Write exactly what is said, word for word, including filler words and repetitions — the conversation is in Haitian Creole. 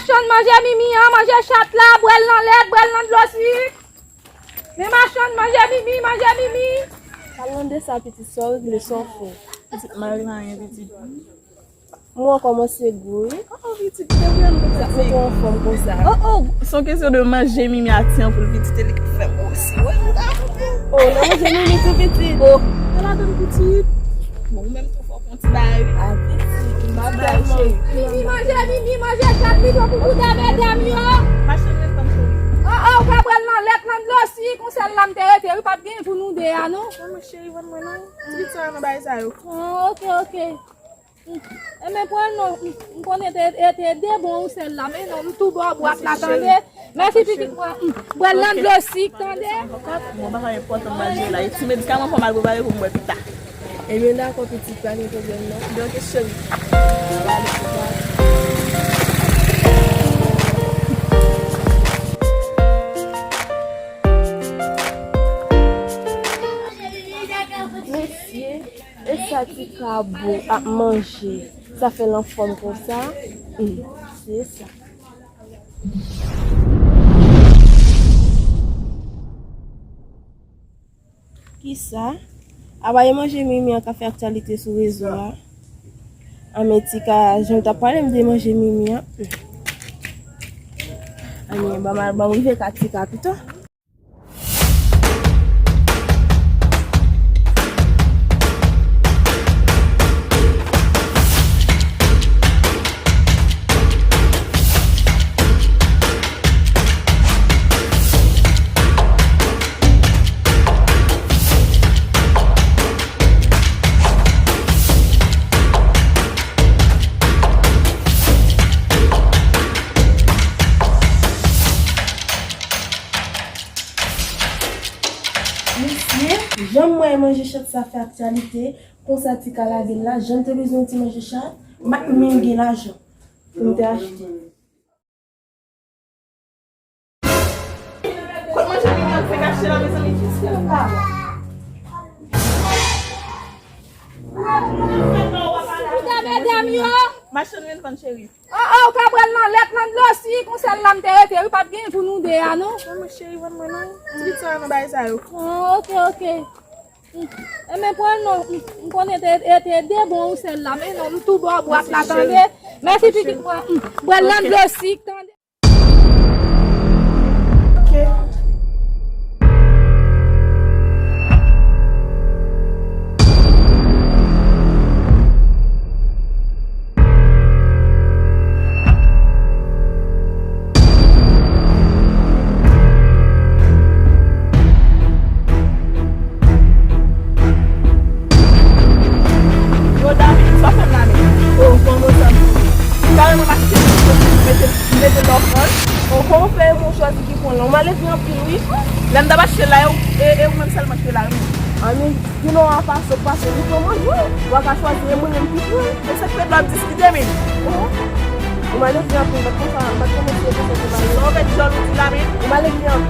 Machann, manje mimi an, manje chat la, bwè l nan lèt, bwè l nan dlo sik. Men machann, manje mimi, manje mimi. Al nan de sa, pitit, sa w regle, sa w fè. Pitit, m pa regle anyen, pitit. Mwen kòmanse gwo, wi. Oh, oh, pitit, depi lè m konsa, mete w anfòm konsa. Oh, oh, se yon kesyon de manje mimi a ti anpoul, pitit, e li k fè m gwosi. Wè, m ta fè. Oh, nan manje mimi tou, pitit. Oh, ala donn pitit. Bon, ou menm tou fò. Yon ti bagay, wi. A pitit, m pa bay, cheri. Mimi manje, mimi manje, chat li pran pou bouda medam yo. Machann ret tann, cheri. Oh, oh, ou ka pran nan lèt, nan dlo sik, yon sèl la m te rete, wi, p ap gen pou nou de a, non. Non, men cheri, vann mwen, non. Ti pitit sa yo nan bagay sa yo. Oh, ok, ok. Mm. E men pran non, mm, m konnen te, te, te de bon yon sèl la, men non, m tou ba w bwat la, tande. Mèsi, pitit mwen. Mm. Bwè l nan dlo sik, tande. Mwen pa ka enpòtan manje la. E ti medikaman fò m al prepare pou m bwè pita. Ebyen, dakò, pitit, pa gen pwoblèm, non. Ebyen, ok, cheri. Mesye, e sa ti kabo ap manje, sa fè l anfòm konsa? Hmm, se sa. Kisa? Apa e manje mimi an ka fè aktyalite sou rezo a? Anben, Tika, jan l t ap pale m de manje mimi an. Anben, ban m al, ban m rive ka Tika pito. Mesye, jan m wè manje chat sa fè aktyalite, konsa Tika lage l la, jan m te bezwen yon ti manje chat, m pa t menm gen lajan pou m te achte. Kot manje mimi an fèk achte la, mezanmi? Kisa? Kouda medam yo. Machann ret tann, cheri. Oh, oh, ou ka bwè l nan lèt, nan dlo sik, yon sèl la m te rete, wi, p ap gen pou nou de a, non. Non, men cheri, vann mwen, non. Ti pitit sa yo nan bagay sa yo. Oh, ok, ok. Mm. E men pran non, mm, m konnen te, te, te de bon yon sèl la, men non, m tou ba w bwat la, tande. Mèsi, pitit mwen. Mm. Bwè l nan dlo sik, tande. Ok. Yo, David, sa w fè m la menm? Oh, kòman sa? Kareman m achte yon chòz, mete, mete nan pran. Oh, kòman fè yon chòz ki pran la? Ou maleve anpil, wi. Lè m t ap achte la, e, e ou menm sèlman ki te la, wi. Ann, gen lè w a pase, w pase, ou pran manje, wi. W a ka chwazi, e mwen menm ki pran. E sa k fè w ap diskite, men? Oh. Ou maleve anpil, m pa t konn sa, m pa t konn si e konsa te maleve. Sa w fè djòl ou di la, men? Ou maleve anpil.